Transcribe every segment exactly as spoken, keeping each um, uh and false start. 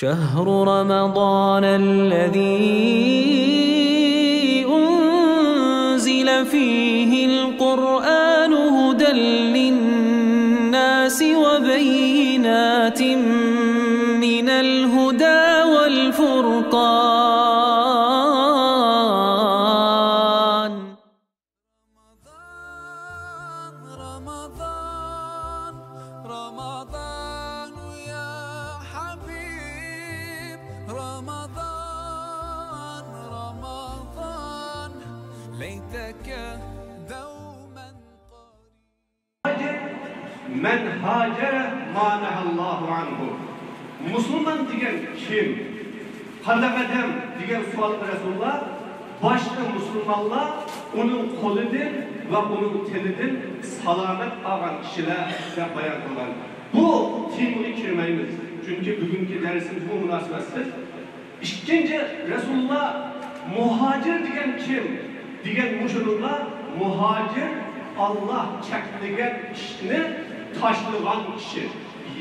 شهر رمضان الذي أنزل فيه القرآن هدى للناس وبينات من الهدى والفرقان. رمضان، رمضان، رمضان يا حبيب، رمضان، رمضان، ليتك دوما قريب. مەن ھاجەر ما نەھەللاھۇ ئەنھۇ. مۇسۇلمان دېگەن كىم؟ قانداق ئادەم دېگەن سوئالغا رەسۇلۇللا، باشتا مۇسۇلمانلار ئۇنىڭ قولىدىن ۋە ئۇنىڭ تىلىدىن سالامەت قالغان كىشىلەر دەپ بايان قىلغان. بۇ تېمىغا كىرمەيمىز، چۈنكى بۈگۈنكى دەرسىمىز بۇ مۇناسىۋەتسىز. ئىككىنچى، رەسۇلۇللا مۇھاجىر دېگەن كىم دېگەن مۇشۇنىڭغا، مۇھاجىر ئاللا چەكلىگەن ئىشنى تاشلىغان كىشى.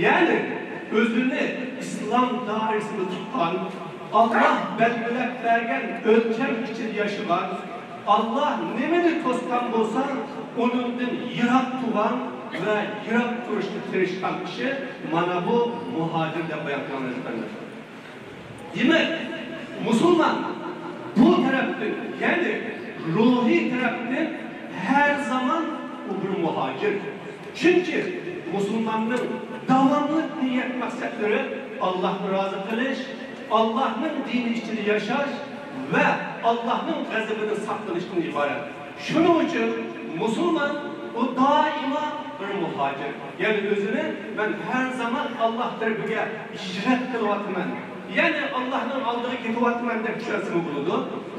يەنى ئۆزىنى ئىسلام دائىرىسىدە تۇتقان، ئاللا بەلگىلەپ بەرگەن ئۆلچەم ئىچىدە ياشىغان، ئاللا نېمىنى توسقان بولسا، ئۇنىڭدىن يىراق تۇرغان ۋە يىراق تۇرۇشقا تىرىشقان كىشى، مانا بۇ مۇھاجىر دەپ بايان قىلىنغان، قېرىنداشلار. دېمەك، مۇسۇلمان بۇ تەرەپتىن، يەنى روھىي تەرەپتىن ھەر زامان ئۇ بىر مۇھاجىر. چۈنكى مۇسۇلماننىڭ داۋاملىق نىيەت مەقسەتلىرى ئاللاھنى رازى قىلىش، ئاللاھنىڭ دىنى ئىچىدە ياشاش ۋە ئاللاھنىڭ غەزىپىدىن ساقلىنىشتىن ئىبارەت. شۇنىڭ ئۈچۈن مۇسۇلمان ئۇ دائىما بىر مۇھاجىر. يەنى ئۆزىنى مەن ھەر زامان ئاللاھ تەرىپىگە ھىجرەت قىلىۋاتىمەن، يەنى ئاللاھنىڭ ئالدىغا كېتىۋاتىمەن دەپ چۈشەنسىمۇ بولىدۇ،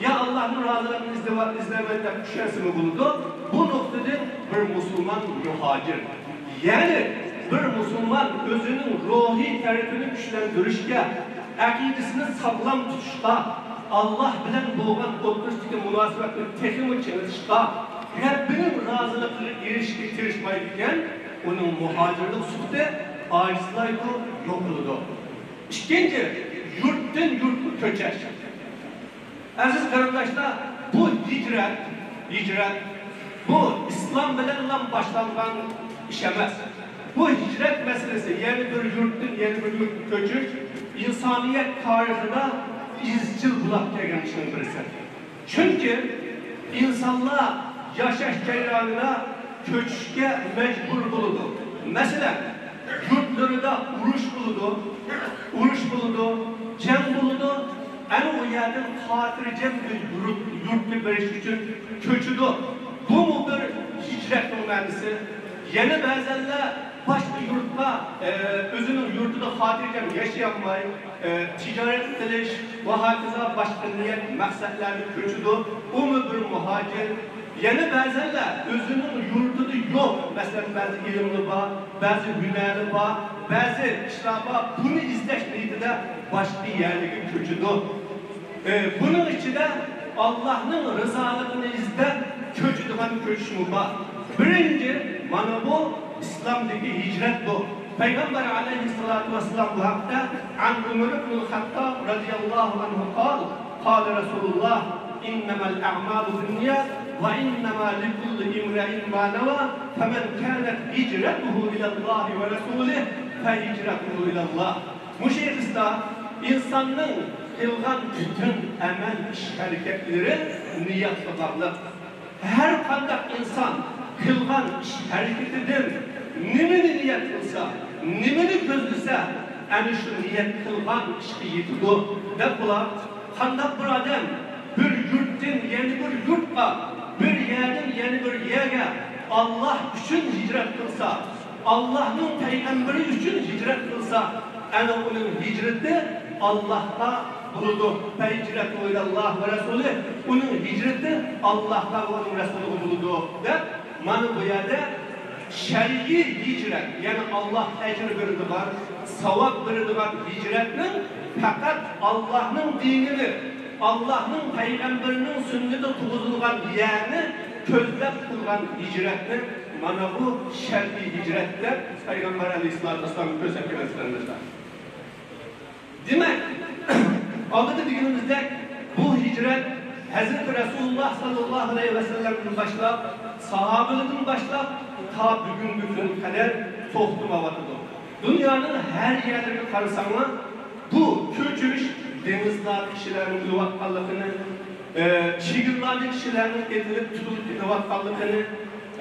يا ئاللاھنىڭ رازىلىقىنى ئىزدەۋات-، ئىزلەيمەن دەپ چۈشەنسىمۇ بولىدۇ. بۇ نۇقتىدىن بىر مۇسۇلمان مۇھاجىر. يەنى بىر مۇسۇلمان ئۆزىنىڭ روھىي تەرىپىنى كۈچلەندۈرۈشكە، ئەقىدىسىنى ساغلام تۇتۇشقا، ئاللاھ بىلەن بولغان ئوتتۇرىسىدىكى مۇناسىۋەتنى تېخىمۇ چىڭىتىشقا، رەببىنىڭ رازىلىقىغا ئېرىشىشكە تىرىشمايدىكەن، ئۇنىڭ مۇھاجىرلىق سۈپىتى ئاجىزلايدۇ، يوقىلىدۇ. ئىككىنچى، يۇرتتىن يۇرتقا كۆچۈش. ئەزىز قېرىنداشلار، بۇ ھىجرەت، ھىجرەت، بۇ ئىسلام بىلەنلا باشلانغان ئىش ئەمەس. بۇ ھىجرەت مەسىلىسى، يەنى بىر يۇرتتىن يەنە بىر يۇرتقا كۆچۈش ئىنسانىيەت تارىخىدا ئىزچىل بولاپ كەلگەن ئىشنىڭ بىرسى. چۈنكى ئىنسانلار ياشاش جەريانىدا كۆچۈشكە مەجبۇر بولىدۇ. مەسىلەن، يۇرتلىرىدا ئۇرۇش بولىدۇ، ئۇرۇش بولىدۇ، جەڭ بولىدۇ. ئەنە ئۇ يەردىن خاتىرجەم بىر يۇرت، يۇرتقا بېرىش ئۈچۈن كۆچىدۇ. بۇمۇ بىر ھىجرەتنىڭ مەنىسى. يەنە بەزەنلەر باشقا يۇرتقا، ئە، ئۆزىنىڭ يۇرتىدا خاتىرجەم ياشىيالماي، ئە، تىجارەت قىلىش ۋە ھاكازا باشقا نىيەت مەقسەتلەرگە كۆچىدۇ. ئۇمۇ بىر مۇھاجىر. يەنە بەزەنلەر ئۆزىنىڭ يۇرتىدا يوق، مەسىلەن، بەزى ئىلىملىرى بار، بەزى ھۈنەرى بار، بەزى ئىشلار بار، بۇنى ئىزدەش نىيىتىدە باشقا يەرلەرگە كۆچىدۇ. ئى، بۇنىڭ ئىچىدە ئاللاھنىڭ رىزالىقىنى ئىزدەپ كۆچىدىغان كۆچۈشمۇ بار. بىرىنچى، مانا بۇ ئىسلامدىكى ھىجرەت بۇ. پەيغەمبەر ئەلەيھىسسالاتۇ ۋەسسالام بۇ ھەقتە، عن عمر بن الخطاب رضي الله عنه قال، قال رسول الله، إنما الأعمال بالنيات، وإنما لكل امرئ ما نوى، فمن كانت هجرته إلى الله ورسوله، فهجرته إلى الله. مۇشۇ ھەدىستە ئىنساننىڭ قىلغان پۈتۈن ئەمەل ئىش ھەرىكەتلىرى نىيەتكە باغلىق. ھەر قانداق ئىنسان قىلغان ئىش ھەرىكىتىدىن نېمىنى نىيەت قىلسا، نېمىنى كۆزلىسە، ئەنە شۇ نىيەت قىلغان ئىشقا يېتىدۇ، دەپ بولار. قانداق بىر ئادەم بىر يۇرتتىن يەنە بىر يۇرتقا، بىر يەردىن يەنە بىر يەرگە ئاللاھ ئۈچۈن ھىجرەت قىلسا، ئاللاھنىڭ پەيغەمبىرى ئۈچۈن ھىجرەت قىلسا، ئەنە ئۇنىڭ ھىجرىتى ئاللاھقا بولىدۇ. فهجرته إلى الله ورسوله، ئۇنىڭ ھىجرىتى ئاللاھقا ۋە ئۇنىڭ رەسۇلىغا بولىدۇ، دەپ، مانا بۇ يەردە شەرئىي ھىجرەت، يەنى ئاللاھ ئەجىر بېرىدىغان، ساۋاب بېرىدىغان ھىجرەتنىڭ پەقەت ئاللاھنىڭ دىنىنى، ئاللاھنىڭ پەيغەمبىرىنىڭ سۈننىتى تۇرغۇزۇلغان يەرنى كۆزلەپ قىلغان ھىجرەتنى، مانا بۇ شەرئىي ھىجرەت دەپ پەيغەمبەر ئەلەيھىسسالاتۇ ۋەسسالام كۆرسەتكەن، ئەزىز قېرىنداشلار. دېمەك، ئالدىدا دېگىنىمىزدەك، بۇ ھىجرەت ھەزرىتى رەسۇلۇللاھ ساللاللاھۇ ئەلەيھى ۋەسەللەمدىن باشلاپ، ساھابىلىرىدىن باشلاپ، تا بۈگۈنكى كۈنگە قەدەر توختىمايۋاتىدۇ. دۇنيانىڭ ھەر يەرلىرىگە قارىساڭلار، بۇ كۆچۈش دېڭىزلاردا كىشىلەرنىڭ ئۆلۈۋاتقانلىقىنى، ئە، چېگرىلاردا كىشىلەرنىڭ ئېتىلىپ، تۇتۇلۇپ كېتىۋاتقانلىقىنى،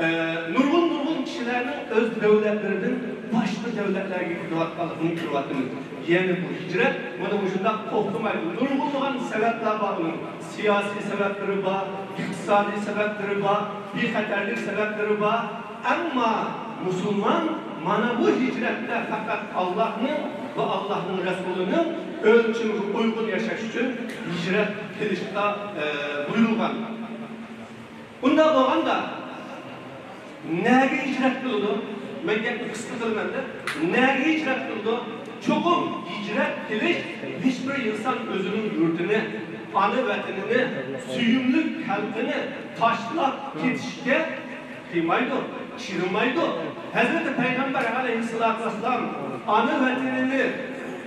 ئە، نۇرغۇن، نۇرغۇن كىشىلەرنىڭ ئۆز دۆلەتلىرىدىن باشقا دۆلەتلەرگە كېتىۋاتقانلىقىنى كۆرۈۋاتىمىز. يەنى بۇ ھىجرەت مانا مۇشۇنداق توختىمايدۇ. نۇرغۇنلىغان سەۋەبلەر بار ئۇنىڭ. سىياسىي سەۋەبلىرى بار، ئىقتىسادىي سەۋەبلىرى بار، بىخەتەرلىك سەۋەبلىرى بار. ئەمما مۇسۇلمان مانا بۇ ھىجرەتتە پەقەت ئاللاھنىڭ ۋە ئاللاھنىڭ رەسۇلىنىڭ ئۆلچىمىگە ئۇيغۇن ياشاش ئۈچۈن ھىجرەت قىلىشقا، ئە، بۇيرۇلغان. ئۇنداق بولغاندا، نەگە ھىجرەت قىلىدۇ؟ مەن گەپنى قىسقا قىلىمەن-دە. نەگە ھىجرەت قىلىدۇ؟ چوقۇم ھىجرەت قىلىش، ھېچبىر ئىنسان ئۆزىنىڭ يۇرتىنى، ئانا ۋەتىنىنى، سۆيۈملۈك خەلقىنى تاشلاپ كېتىشكە قىيمايدۇ، چىدىمايدۇ. ھەزرىتى پەيغەمبەر ئەلەيھىسسالاتۇ ۋەسسالام ئانا ۋەتىنىنى،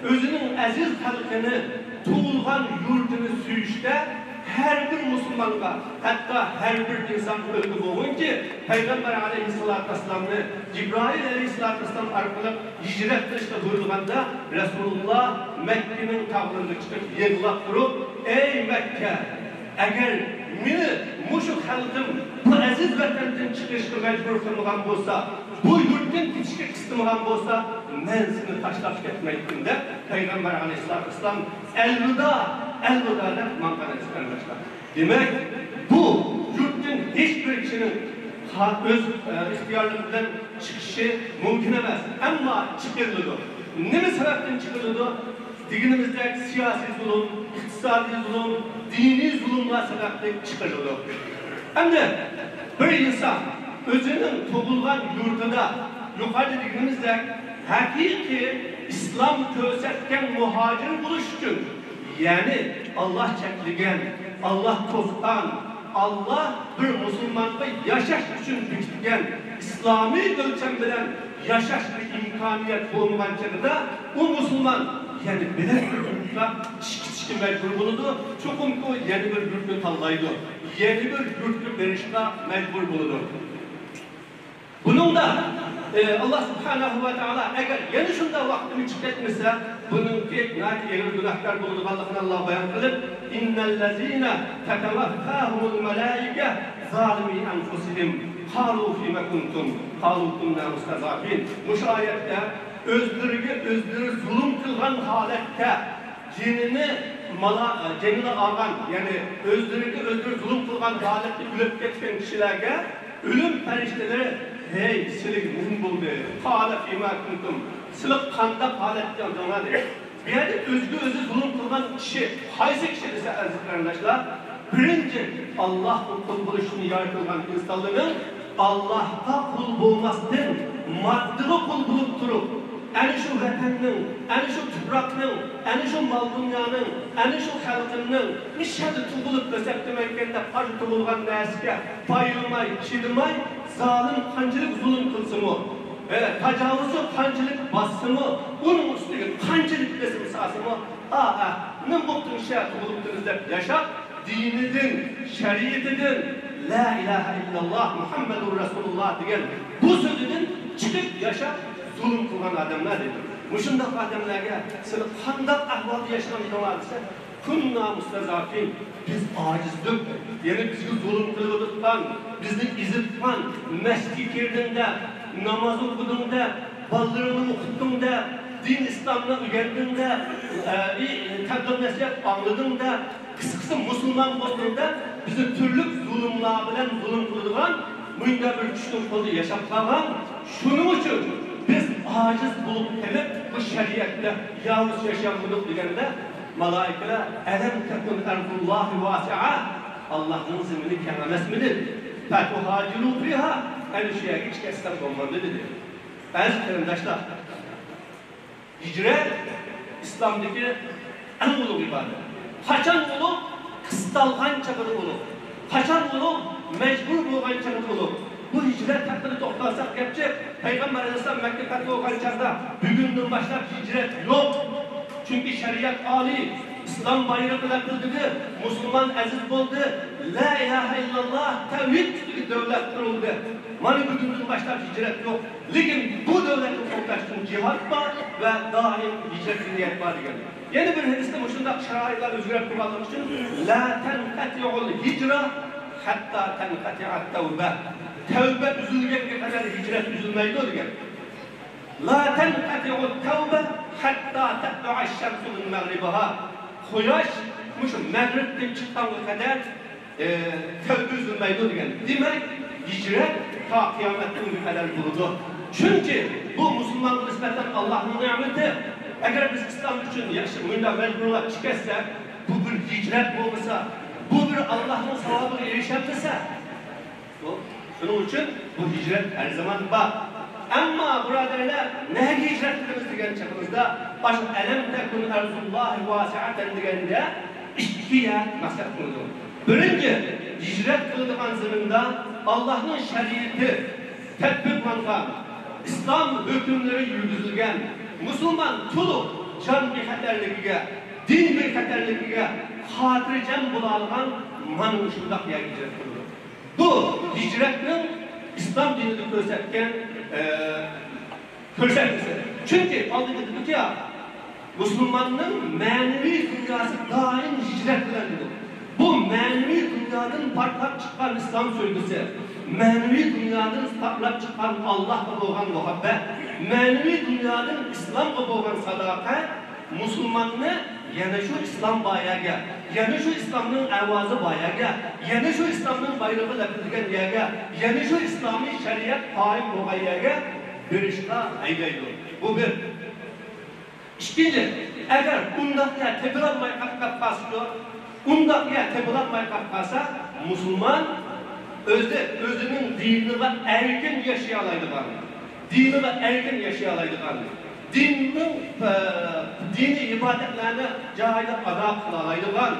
ئۆزىنىڭ ئەزىز خەلقىنى، تۇغۇلغان يۇرتىنى سۆيۈشتە ھەر بىر مۇسۇلمانغا، ھەتتا ھەر بىر ئىنسانغا ئۈلگە بولغىنكى، پەيغەمبەر ئەلەيھىسسالاتۇ ۋەسسالامنى جىبرائىل ئەلەيھىسسالاتۇ ۋەسسالام ئارقىلىق ھىجرەت قىلىشقا بۇيرۇلغاندا، رەسۇلۇللا مەككىنىڭ تاغلىرىغا چىقىپ يىغلاپ تۇرۇپ، ئەي مەككە! ئەگەر مېنى مۇشۇ خەلقىم بۇ ئەزىز ۋەتەندىن چىقىرىشقا مەجبۇر قىلمىغان بولسا، بۇ يۇرتتىن كېتىشكە قىستىمىغان بولسا، مەن سېنى تاشلاپ كەتمەيتتىم، دەپ پەيغەمبەر ئەلەيھىسسالاتۇ ۋەسسالام ئەلۋىدا، ئەلۋىدا دەپ ماڭغان ئىدى، قېرىنداشلار. دېمەك، بۇ يۇرتتىن ھېچ بىر كىشىنىڭ خا-، ئۆز، ئە، ئىختىيارلىقى بىلەن چىقىشى مۇمكىن ئەمەس، ئەمما چىقىرىلىدۇ. نېمە سەۋەبتىن چىقىرىلىدۇ؟ دېگىنىمىزدەك سىياسىي زۇلۇم، ئىقتىسادىي زۇلۇم، دىنىي زۇلۇملار سەۋەبلىك چىقىرىلىدۇ. ئەمدى بىر ئىنسان ئۆزىنىڭ تۇغۇلغان يۇرتىدا، يۇقىرىدا دېگىنىمىزدەك، ھەقىقىي ئىسلام كۆرسەتكەن مۇھاجىر بولۇش ئۈچۈن، يەنى ئاللا چەكلىگەن، ئاللا توسقان، ئاللا بىر مۇسۇلمانغا ياشاش ئۈچۈن بېكىتكەن ئىسلامىي ئۆلچەم بىلەن ياشاشقا ئىمكانىيەت بولمىغان چېغىدا، ئۇ مۇسۇلمان يەنە بىلەن بىر يۇرتقا چىقىشقا مەجبۇر بولىدۇ. چوقۇمكى ئۇ يەنە بىر يۇرتنى تاللايدۇ، يەنە بىر يۇرتقا بېرىشقا مەجبۇر بولىدۇ. بۇنىڭدا، ئى، ئاللا سۇبھانەھۇ ۋە تائالا ئەگەر يەنە شۇنداق ۋاقتىمىز چىقىپ كەتمىسە، بۇنىڭكى ناھايىتى ئېغىر گۇناھكار بولىدىغانلىقىنى ئاللا بايان قىلىپ، «إن الذين تتوفاهم الملائكة ظالمي أنفسهم قالوا فيم كنتم قالوا كنا مستضعفين». مۇشۇ ئايەتتە ئۆزلىرىگە ئۆزلىرى زۇلۇم قىلغان ھالەتتە جېنىنى مالا-، جېنىنى ئالغان، يەنى ئۆزلىرىگە ئۆزلىرى زۇلۇم قىلغان ھالەتتە ئۆلۈپ كەتكەن كىشىلەرگە ئۆلۈم پەرىشتىلىرى، «ھەي، سىلىگە نېمە بولدى؟ قال فيما كنتم، سىلەر قانداق ھالەتتە ئىدىڭلار؟» دەيدۇ. بۇ يەردە ئۆزىگە ئۆزى زۇلۇم قىلغان كىشى قايسى كىشى دېسە، ئەزىز قېرىنداشلار، بىرىنچى، ئاللاھقا قۇل بولۇشنى يارىتىلغان ئىنسانلارنىڭ ئاللاھقا قۇل بولماستىن، ماددىغا قۇل بولۇپ تۇرۇپ، ئەنە شۇ ۋەتەننىڭ، ئەنە شۇ تۇپراقنىڭ، ئەنە شۇ مال-دۇنيانىڭ، ئەنە شۇ خەلقىمنىڭ، مۇشۇ يەردە تۇغۇلۇپ ئۆسەپتىمەنكەن دەپ قارشى تۇغۇلغان نەرسىگە پايلىماي، چىدىماي، زالىم قانچىلىك زۇلۇم قىلسىمۇ، ئە، تاجاۋۇزچى قانچىلىك باسسىمۇ، ئۇنىڭ ئۈستىگە قانچىلىك بېسىم سالسىمۇ، ئا، ئا، نېمە بوپتۇ، مۇشۇ يەردە تۇغۇلۇپتىمىز دەپ ياشاپ، دىنىدىن، شەرىئىتىدىن، لا ئىلاھە ئىللاللا مۇھەممەدۇر رەسۇلۇللا دېگەن بۇ سۆزىدىن چىقىپ ياشاپ، زۇلۇم قىلغان ئادەملەر دېدى. مۇشۇنداق ئادەملەرگە سىلەر قانداق ئەھۋالدا ياشىغان ئىدىڭلار دېسە، كۇننا مۇستەزئەفىن، بىز ئاجىزدۇق، يەنى بىزگە زۇلۇم قىلىۋاتقان، بىزنى ئېزىۋاتقان، مەسچىتكە كىردىڭ دە، ناماز ئوقۇدۇڭ دە، بالىلىرىڭنى ئوقۇتتۇڭ دە، دىن ئىسلامنى ئۆگەندىڭ دە، ئە، ئى، تەبلىغ نەسىھەت ئاڭلىدىڭ دە، قىسقىسى، مۇسۇلمان بولدۇڭ دەپ، بىزنى تۈرلۈك زۇلۇملار بىلەن زۇلۇم قىلىدىغان مۇنداق بىر كۈچنىڭ قولىدا ياشاپ قالغان. شۇنىڭ ئۈچۈن بىز ئاجىز بولۇپ قېلىپ، بۇ شەرىئەتتە يالغۇز ياشىيالمىدۇق دېگەندە، مالائىكىلەر، «ئەلەم تەكۇن ئەرزۇللاھى ۋاسىئە»، ئاللاھنىڭ زېمىنى كەڭ ئەمەسمىدى؟ «فتهاجروا فيها»، ئەنە شۇ يەرگە ئىچكەچسەم بولمامدۇ دېدى. ئەزىز قېرىنداشلار، ھىجرەت ئىسلامدىكى ئەڭ ئۇلۇغ ئىبادەت. قاچان ئۇلۇغ؟ قىستالغان چېغىدا ئۇلۇغ. قاچان ئۇلۇغ؟ مەجبۇر بولغان چېغىدا ئۇلۇغ. بۇ ھىجرەت ھەققىدە توختالساق گەپ جىق. پەيغەمبەر ئەلەيھىسسالام مەككە پەتھى بولغان چاغدا، بۈگۈندىن باشلاپ ھىجرەت يوق. چۈنكى شەرىئەت ئالىي، ئىسلام بايرىقى لەپىلدىدى، مۇسۇلمان ئەزىز بولدى، لا ئىلاھە ئىللاللا، تەۋھىد ئۈستىگە دۆلەت قۇرۇلدى. مانا بۈگۈندىن باشلاپ ھىجرەت يوق. لېكىن بۇ دۆلەتنى قوغداشتىن جىھاد بار ۋە دائىم ھىجرەتكە نىيەت بار دېگەن. يەنە بىر ھەدىستە مۇشۇنداق شارائىتلار ئۆزگىرىپ تۇرغانلىقى ئۈچۈن، لا تەنقەتىئۇل ھىجرە ھەتتا تەنقەتىئەت تەۋبە. تەۋبە ئۈزۈلگەنگە قەدەر ھىجرەت ئۈزۈلمەيدۇ دېگەن. لا تنقطع التوبة حتى تطلع الشمس من مغربها. قۇياش مۇشۇ مەغرىبتىن چىققانغا قەدەر، ئى، تەۋبە ئۈزۈلمەيدۇ دېگەن. دېمەك، ھىجرەت تا قىيامەت كۈنىگە قەدەر بولىدۇ. چۈنكى بۇ مۇسۇلمانغا نىسبەتەن ئاللاھنىڭ نېمىتى. ئەگەر بىز ئىسلام ئۈچۈن ياخشى مۇنداق مەجبۇرلاپ چىكەتسەك، بۇ بىر ھىجرەت بولمىسا، بۇ بىر ئاللاھنىڭ ساۋابىغا ئېرىشەلمىسە، شۇنىڭ ئۈچۈن بۇ ھىجرەت ھەر زامان بار. ئەمما بۇرادەرلەر، نەگە ھىجرەت قىلىمىز دېگەن چېغىمىزدا، ئاشۇ ئەلەم تەكۇن ئەرزۇللاھى ۋاسىئەتەن دېگەندە ئىككى يەر مەقسەت قىلىنىدۇ. بىرىنچى، ھىجرەت قىلىدىغان زېمىندا ئاللاھنىڭ شەرىئىتى تەتبىقلانغان، ئىسلام ھۆكۈملىرى يۈرگۈزۈلگەن، مۇسۇلمان تولۇق جان بىخەتەرلىكىگە، دىن بىخەتەرلىكىگە خاتىرجەم بولالىغان مانا مۇشۇنداق يەرگە ھىجرەت قىلىدۇ. بۇ ھىجرەتنىڭ ئىسلام دىنىدا كۆرسەتكەن، ئە، كۆرسەتمىسى. چۈنكى ئالدىدا دېدىكى، مۇسۇلماننىڭ مەنىۋى دۇنياسى دائىم ھىجرەت بىلەن دېدى. بۇ مەنىۋى دۇنيادىن پارتلاپ چىققان ئىسلام سۆيگۈسى، مەنىۋى دۇنيادىن پارتلاپ چىققان ئاللاھقا بولغان مۇھەببەت، مەنىۋى دۇنيادىن ئىسلامغا بولغان ساداقەت، مۇسۇلماننى يەنە شۇ ئىسلام بار يەرگە، يەنە شۇ ئىسلامنىڭ ئاۋازى بار يەرگە، يەنە شۇ ئىسلامنىڭ بايرىقى لەپىلدىگەن يەرگە، يەنە شۇ ئىسلامىي شەرىئەت قائىم بولغان يەرگە بېرىشقا ھەيدەيدۇ. بۇ بىر. ئىككىنچى، ئەگەر ئۇنداق يەر تېپىلالماي قالىدىغان بولسا، ئۇنداق يەر تېپىلالماي قالىدىغان بولسا، مۇسۇلمان ئۆزى، ئۆزىنىڭ دىنىغا ئەركىن ياشىيالايدىغان، دىنىغا ئەركىن ياشىيالايدىغان، دىننىڭ، ئە، دىنىي ئىبادەتلەرنى جايىدا ئادا قىلالايدىغان،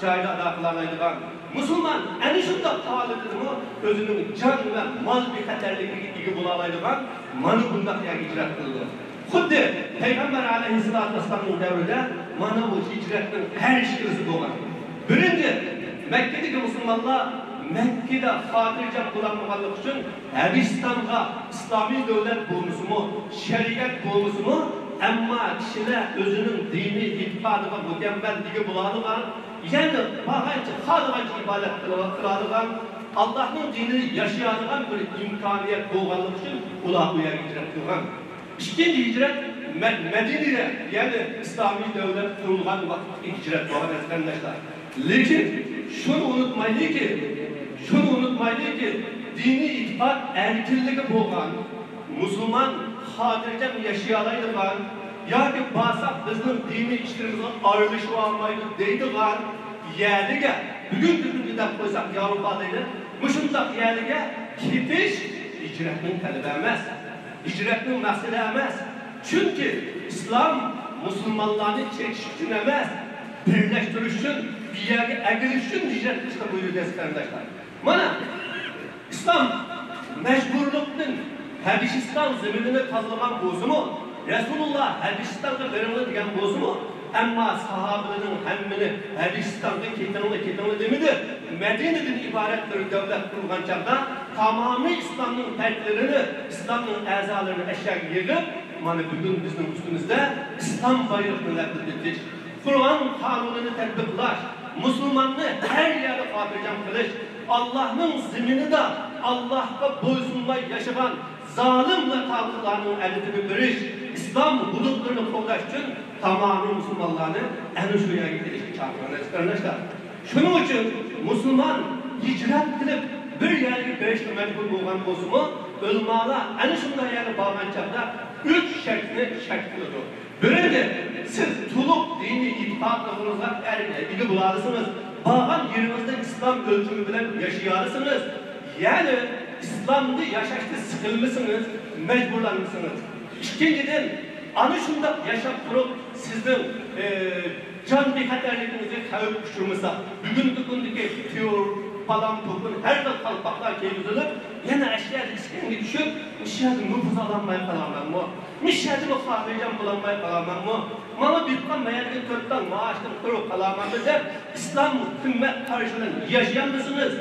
جايىدا ئادا قىلالايدىغان مۇسۇلمان ئەنە شۇنداق ھالىتىدىمۇ ئۆزىنىڭ جان ۋە مال بىخەتەرلىكىگە ئىگە بولالايدىغان مانا بۇنداق يەرگە ھىجرەت قىلىدۇ. خۇددى پەيغەمبەر ئەلەيھىسسالاتۇ ۋەسسالامنىڭ دەۋرىدە مانا بۇ ھىجرەتنىڭ ھەر ئىككىلىسى بولغان. بىرىنچى، مەككىدىكى مۇسۇلمانلار مەككىدە خاتىرجەم بولالمىغانلىقى ئۈچۈن ھەبىشىستانغا، ئىسلامىي دۆلەت بولمىسىمۇ، شەرىئەت بولمىسىمۇ، ئەمما كىشىلەر ئۆزىنىڭ دىنىي ئېتىقادىغا مۇكەممەل ئىگە بولالىغان، يەنى بارغانچە، خالىغانچە ئىبادەت قىلالىغان، ئاللاھنىڭ دىنىنى ياشىيالىغان بىر ئىمكانىيەت بولغانلىقى ئۈچۈن ئۇلار بۇ يەرگە ھىجرەت قىلغان. ئىككىنچى ھىجرەت مە-، مەدىنىدە، يەنى ئىسلامىي دۆلەت قۇرۇلغان ۋاقىتتىكى ھىجرەت بولغان، ئەزىز قېرىنداشلار. لېكىن شۇنى ئۇنتۇمايلىكى، شۇنى ئۇنتۇمايلىكى، دىنىي ئېتىقاد ئەركىنلىكى بولغان، مۇسۇلمان خاتىرجەم ياشىيالايدىغان ياكى بارساق بىزنىڭ دىنىي ئىشلىرىمىزغا ئارىلىشىۋالمايدۇ دەيدىغان يەرگە، بۈگۈنكى كۈندە دەپ قويساق ياۋروپا دەيلى، مۇشۇنداق يەرگە كېتىش ھىجرەتنىڭ تەلىپى ئەمەس. ھىجرەتنىڭ مەقسىتى ئەمەس. چۈنكى ئىسلام مۇسۇلمانلارنى چېكىش ئۈچۈن ئەمەس، بىرلەشتۈرۈش ئۈچۈن، بىر يەرگە ئەگىلىش ئۈچۈن ھىجرەت قىلىشقا بۇيرۇدى، ئەزىز قېرىنداشلار. مانا، ئىسلام مەجبۇرلۇقتىن ھەبىشىستان زېمىنىنى تازىلىغان بولسىمۇ، رەسۇلۇللا ھەبىشىستانغا بېرىڭلار دېگەن بولسىمۇ، ئەمما ساھابىلىرىنىڭ ھەممىنى ھەبىشىستانغا كېتىڭلار، كېتىڭلار دېمىدى. مەدىنىدىن ئىبارەت بىر دۆلەت قۇرۇلغان چاغدا تامامىي ئىسلامنىڭ پەردلىرىنى، ئىسلامنىڭ ئەزالىرىنى ئەشەگە يىغىپ، مانا بۈگۈن بىزنىڭ ئۈستىمىزدە ئىسلام بايرىقىنى لەپىلدىتىش، قۇرئان قانۇنىنى تەتبىقلاش، مۇسۇلماننى ھەر يەردە خاتىرجەم قىلىش، ئاللاھنىڭ زېمىنىدا ئاللاھقا بويسۇنماي ياشىغان زالىم ۋە تاغۇتلارنىڭ ئەدىپىنى بېرىش، ئىسلام ھۇدۇدلىرىنى قوغداش ئۈچۈن تامامىي مۇسۇلمانلارنى ئەنە شۇ يەرگە كېلىشكە چاقىرىمەن، ئەزىز قېرىنداشلار. شۇنىڭ ئۈچۈن مۇسۇلمان ھىجرەت قىلىپ بىر يەرگە بېرىشكە مەجبۇر بولغان بولسىمۇ، ئۆلىمالار ئەنە شۇنداق يەرگە بارغان چاغدا ئۈچ شەرتنى شەرت قىلىدۇ. بىرىنچى، سىز تولۇق دىنىي ئېتىقادلىقىڭىزغا ئىگە بولالىسىڭىز، بارغان يېرىڭىزدە ئىسلام ئۆلچىمى بىلەن ياشىيالىسىڭىز، يەنى ئىسلامدا ياشاشتا سىقىلمىسىڭىز، مەجبۇرلانمىسىڭىز. ئىككىنچىدىن، ئانا شۇنداق ياشاپ تۇرۇپ سىزنىڭ، ئى، جان بىخەتەرلىكىڭىزگە خەۋپ ئۇچرىمىسا، بۈگۈنكى كۈندىكى تېررور، پالان پۇكۇن، ھەر خىل قالپاقلار كىيگۈزۈلۈپ، يەنە ئەشيادە ئىسكەنگە چۈشۈپ، مۇشۇ يەردە نوپۇز ئالالماي قالامەنمۇ؟ مۇشۇ يەردىمۇ خاتىرجەم بولالماي قالامەنمۇ؟ ماڭا بېرىپ قالمىغان تۆت تال مائاشتىن قۇرۇق قالامەنمۇ دەپ، ئىسلام قىممەت قارىشى بىلەن ياشىيالمىسىڭىز،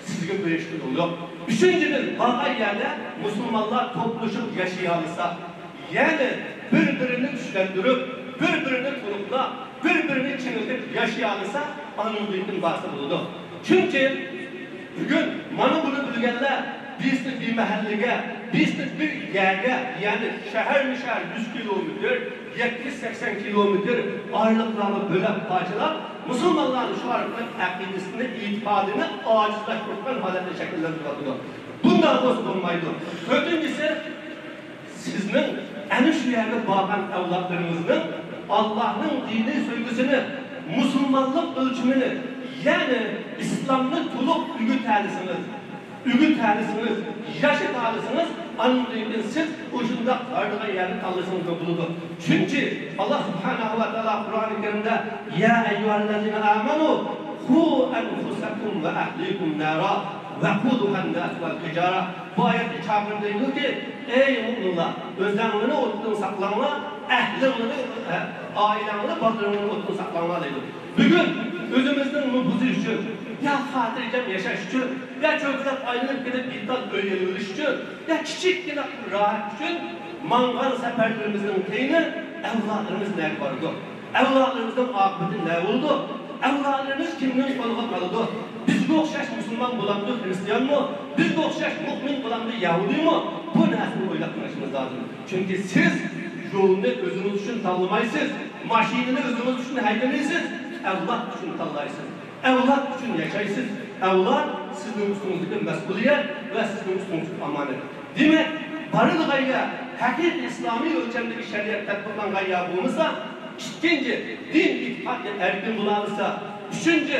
سىزگە بېرىشكە يول يوق. ئۈچىنچىدىن، بارغان يەردە مۇسۇلمانلار توپلىشىپ ياشىيالىسا، يەنى بىر-بىرىنى كۈچلەندۈرۈپ، بىر-بىرىنى تولۇقلاپ، بىر-بىرىنى چىڭىتىپ ياشىيالىسا، ئاندىن كېيىن بارسا بولىدۇ. چۈنكى بۈگۈن مانا بۇنى بىلگەنلەر بىزنى بىر مەھەللىگە، بىزنى بىر يەرگە، يەنى شەھەرمۇ شەھەر يۈز كىلومېتىر، يەتمىش سەكسەن كىلومېتىر ئايرىلىقلارغا بۆلەپ پارچىلاپ، مۇسۇلمانلارنى شۇ ئارقىلىق ئەقىدىسىنى، ئېتىقادىنى ئاجىزلاشتۇرغان ھالەتنى شەكىللەندۈرۈۋاتىدۇ. بۇنداق بولسا بولمايدۇ. تۆتىنچىسى، سىزنىڭ ئەنە شۇ يەرگە بارغان ئەۋلادلىرىڭىزنىڭ ئاللاھنىڭ دىنىي سۆيگۈسىنى، مۇسۇلمانلىق ئۆلچىمىنى، يەنى ئىسلامنى تولۇق ئۆگىتەلىسىڭىز، ئۆگىتەلىسىڭىز، ياشىتالىسىڭىز، ئاندىن كېيىن سىز ئۇشۇنداق بارىدىغان يەرنى تاللىسىڭىزلا بولىدۇ. چۈنكى ئاللاھ سۇبھانەھۇ ۋە تائالا قۇرئانى كەرىمدە، يا ئەييۇھەللەزىنە ئامەنۇ قۇ ئەنفۇسەكۇم ۋە ئەھلىكۇم نارا ۋەقۇدۇھەنناسۇ ۋەل ھىجارە. بۇ ئايەتتە چاقىرىپ دەيدۇكى، ئەي مۇئمىنلار، ئۆزەڭلارنى ئوتتىن ساقلاڭلار، ئەھلىڭلارنى، ئائىلەڭلارنى، بالىلىرىڭلارنى ئوتتىن ساقلاڭلار دەيدۇ. بۈگۈن ئۆزىمىزنىڭ نوپۇزى ئۈچۈن، يا خاتىرجەم ياشاش ئۈچۈن، يا چۆكىلەپ ئايلىنىپ كېتىپ بىر تال ئۆي ئېلىۋېلىش ئۈچۈن، يا كىچىككىنە راھەت ئۈچۈن ماڭغان سەپەرلىرىمىزنىڭ كەينى ئەۋلادلىرىمىز نەگە بارىدۇ؟ ئەۋلادلىرىمىزنىڭ ئاقىۋىتى نە بولىدۇ؟ ئەۋلادلىرىمىز كىمنىڭ قولىغا قالىدۇ؟ بىزگە ئوخشاش مۇسۇلمان بولامدۇ، خرىستىيانمۇ؟ بىزگە ئوخشاش مۇئمىن بولامدۇ، يەھۇدىيمۇ؟ بۇ نەرسىنى ئويلاپ قېلىشىمىز لازىم. چۈنكى سىز يولنى ئۆزىڭىز ئۈچۈن تاللىمايسىز، ماشىنىنى ئۆزىڭىز ئۈچۈن ھەيدىمەيسىز، ئەۋلاد ئۈچۈن تاللايسىز. ئەۋلاد ئۈچۈن ياشايسىز. ئەۋلاد سىزنىڭ ئۈستىڭىزدىكى مەسئۇلىيەت ۋە سىزنىڭ ئۈستىڭىزدىكى ئامانەت. دېمەك، بارىدىغان يەر ھەقىقىي ئىسلامىي ئۆلچەمدىكى شەرىئەت تەتبىقلانغان يەر بولمىسا، ئىككىنچى، دىن ئېتىقادى ئەركىن بولالىسا، ئۈچىنچى،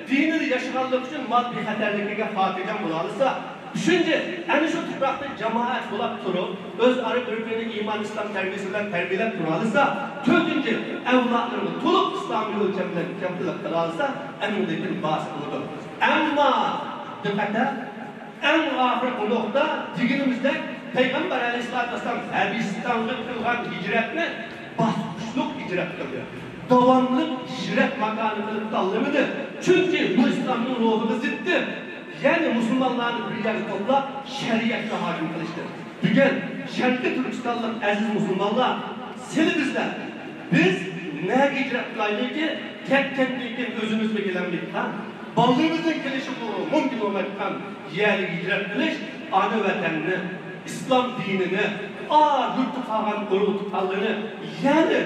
دىنىدا ياشىغانلىقى ئۈچۈن مال بىخەتەرلىكىگە خاتىرجەم بولالىسا، ئۈچىنچى، ئەنە شۇ تۇپراقتا جامائەت بولاپ تۇرۇپ، ئۆزئارا بىر-بىرىنى ئىمان، ئىسلام تەربىيەسى بىلەن تەربىيەلەپ تۇرالىسا، تۆتىنچى، ئەۋلادلىرىنى تولۇق ئىسلامىي ئۆلچەم بىلەن كەمتىلىك قىلالىسا، ئەمدى لېكىن باسقۇلىدۇر. ئەمما دىققەت، ئەڭ ئاخىرقى نۇقتا، دېگىنىمىزدەك، پەيغەمبەر ئەلەيھىسسالاتۇ ۋەسسالام ھەبىشىستانغا قىلغان ھىجرەتنى باسقۇچلۇق ھىجرەت قىلدى. داۋاملىق ھىجرەت ماكانى قىلىپ تاللىمىدى. چۈنكى بۇ ئىسلامنىڭ روھىغا زىتتى. يەنى مۇسۇلمانلارنى بىر يەرگە توپلاپ، شەرىئەتكە ھاكىم قىلىشتى. بۈگۈن شەرقىي تۈركىستانلىق ئەزىز مۇسۇلمانلار، سىلى بىزلەر، بىز نەگە ھىجرەت قىلايلىكى؟ كەتكەندىن كېيىن ئۆزىمىزمۇ كېلەلمەيدىغان، بالىلىرىمىزنىڭ كېلىشى مۇمكىن بولمايدىغان يەرگە ھىجرەت قىلىش، ئانا ۋەتەننى، ئىسلام دىنىنى، ئا، يۇرتتا قالغان ئۇرۇق-تۇغقانلىرىنى، يەنى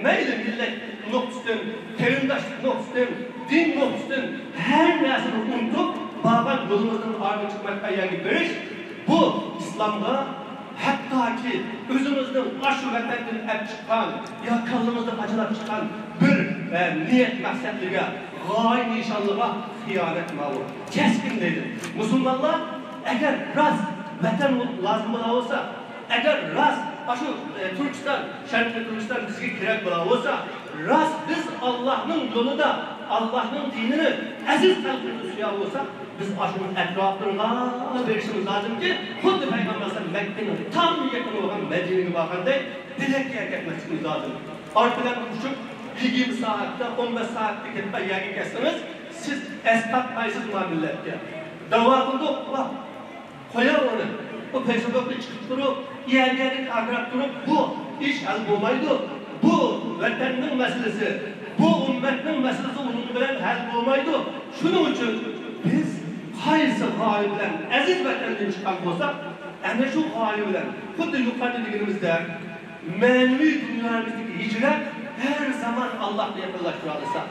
مەيلى مىللەت نۇقتىسىدىن، قېرىنداشلىق نۇقتىسىدىن، دىن نۇقتىسىدىن ھەر نەرسىنى ئۇنتۇپ، بارغان يولىمىزدىن ئارىغا چىقمايدىغان يەرگە بېرىش، بۇ ئىسلامغا، ھەتتاكى ئۆزىمىزنىڭ ئاشۇ ۋەتەندىن ئەپ چىققان يا كاللىمىزدا قاچىلاپ چىققان بىر، ئە، نىيەت مەقسەتلىرىگە، غايە نىشانلىرىغا خىيانەت ماۋۇ. كەسكىن دەيدۇ. مۇسۇلمانلار ئەگەر راست ۋەتەن لازىم بولا بولسا، ئەگەر راست ئاشۇ، ئە، تۈركىستان، شەرقىي تۈركىستان بىزگە كېرەك بولا بولسا، راست بىز ئاللاھنىڭ يولىدا، ئاللاھنىڭ دىنىنى ئەزىز قەلبىمىزدە سۆيە بولساق، بىز ئاشۇنىڭ ئەتراپلىرىغا بېرىشىمىز لازىمكى، خۇددى پەيغەمبەر ئەلەيھىسسالام مەككىنىڭ تام يېقىنى بولغان مەدىنىگە بارغاندەك، بىلەك يەرگە كەتمەسلىكىمىز لازىم. ئارقىلارغا ئۇچۇپ، يىگىرمە سائەتتە، ئون بەش سائەتتە كېتىدىغان يەرگە كەتسىڭىز، سىز ئەستاتمايسىز ما مىللەتكە. داۋا قىلدۇق، ۋاھ، قويۇڭ ئۇنى. ئۇ فېيسبۇكتا چىقىپ تۇرۇپ، يەر-يەردە كاكىراپ تۇرۇپ، بۇ ئىش ھەل بولمايدۇ. بۇ ۋەتەننىڭ مەسىلىسى، بۇ ئۈممەتنىڭ مەسىلىسى ئۇنىڭ بىلەن ھەل بولمايدۇ. شۇنىڭ ئۈچۈن بىز قايسى غايە بىلەن ئەزىز ۋەتەندىن چىققان بولساق، ئەنە شۇ غايە بىلەن، خۇددى يۇقىرىدا دېگىنىمىزدەك، مەنىۋى دۇنيامىزدىكى ھىجرەت ھەر زامان ئاللاھقا يېقىنلاشتۇرالىسا،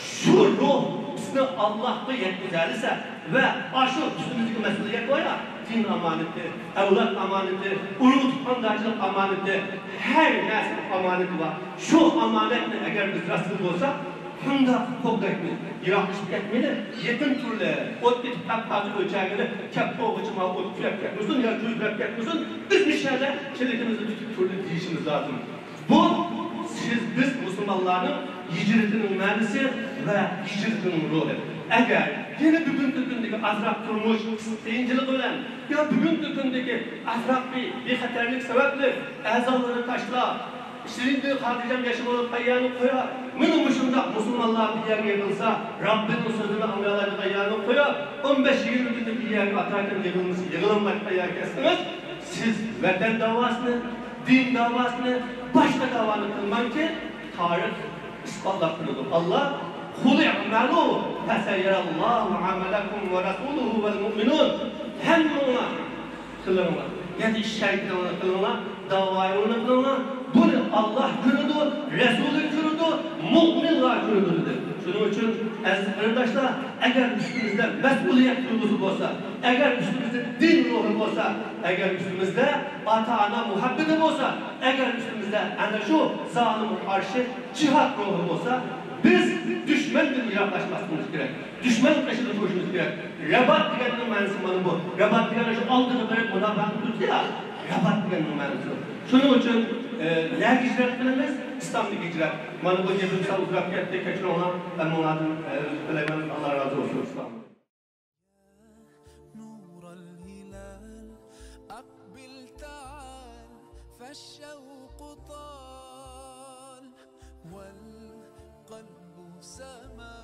شۇ روھ بىزنى ئاللاھقا يەتكۈزەلىسە ۋە ئاشۇ ئۈستىمىزدىكى مەسىلىگە قويا، دىن ئامانىتى، ئەۋلاد ئامانىتى، ئۇرۇق-تۇغقاندارچىلىق ئامانىتى، ھەر نەرسىنىڭ ئامانىتى بار. شۇ ئامانەتنى ئەگەر بىز راست قىلىپ بولساق، شۇنداق قوغدايمىز، يىراقلىشىپ كەتمەيلى، يېقىن تۇرلى، ئوت كېتىپ قاپقالسا ئۆچەرگىلى، كەپ بولغۇچە ما ئوت كۆيۈپ كەتمىسۇن يا جۈيلەپ كەتمىسۇن، بىز مۇشۇ يەردە چېلىكىمىزنى تۇتۇپ تۇرلى دېيىشىمىز لازىم. بۇ سىز، بىز مۇسۇلمانلارنىڭ ھىجرىتىنىڭ مەنىسى ۋە ھىجرىتىنىڭ روھى. ئەگەر يەنە بۈگۈنكى كۈندىكى ئازراق تۇرمۇش قىيىنچىلىقى بىلەن يا بۈگۈنكى كۈندىكى ئازراق بىر بىخەتەرلىك سەۋەبلىك ئەزالىرىنى تاشلاپ، شېرىندىن خاتىرجەم ياشىمايدىغان يەرنى قويار. مانا مۇشۇنداق مۇسۇلمانلار بىر يەرگە يىغىلسا، رەببىنىڭ سۆزىنى ئاڭلايالايدىغان يەرنى قويار. ئون بەش يىگىرمە كۈندە بىر يەرگە ئاتاكەن يىغىلمىسا، يىغىلمايدىغان يەرگە كەلسىڭىز، سىز ۋەتەن داۋاسىنى، دىن داۋاسىنى، باشقا داۋانى قىلماڭكى، تارىخ ئىسپاتلاپ تۇرىدۇ. ئاللا، قۇل ئەمەلۇ فەسەيەرەللاھۇ ئەمەلەكۇم ۋە رەسۇلۇھۇ ۋەل مۇئمىنۇن. ھەممىڭلار قىلىڭلار. يەنى ئىش شەرىكىڭلارنى قىلىڭلار، داۋايىڭلارنى قىلىڭلار. بۇنى ئاللا كۆرىدۇ، رەسۇلى كۆرىدۇ، مۇئمىنلار كۆرىدۇ دېدى. شۇنىڭ ئۈچۈن ئەزىز قېرىنداشلار، ئەگەر ئۈستىمىزدە مەسئۇلىيەت تۇيغۇسى بولسا، ئەگەر ئۈستىمىزدە دىن روھى بولسا، ئەگەر ئۈستىمىزدە ئاتا-ئانا مۇھەببىتى بولسا، ئەگەر ئۈستىمىزدە ئەنە شۇ زالىمغا قارشى جىھاد روھى بولسا، بىز دۈشمەندىن يىراقلاشماسلىقىمىز كېرەك. دۈشمەن قېشىدا تۇرۇشىمىز كېرەك. رەبات دېگەننىڭ مەنىسى مانا بۇ. رەبات دېگەن شۇ ئالدىغا بېرىپ مۇداپىئە قىلىپ تۇرىدۇ يا. رەبات دېگەننىڭ مەنىسى بۇ. شۇنىڭ ئۈچۈن، ئە، نەگە ھىجرەت قىلىمىز؟ ئىسلامدىكى ھىجرەت. مانا بۇ گېپىم سەل ئۇزىراپ كەتتى، كەچۈرۈڭلار. ھەممىڭلاردىن، ئە، ئۆتۈپ قېلەيمەن. ئاللا رازى بولسۇن. ئىسلام. نور الهلال، أقبل تعال، فالشوق طال، والقلب سما.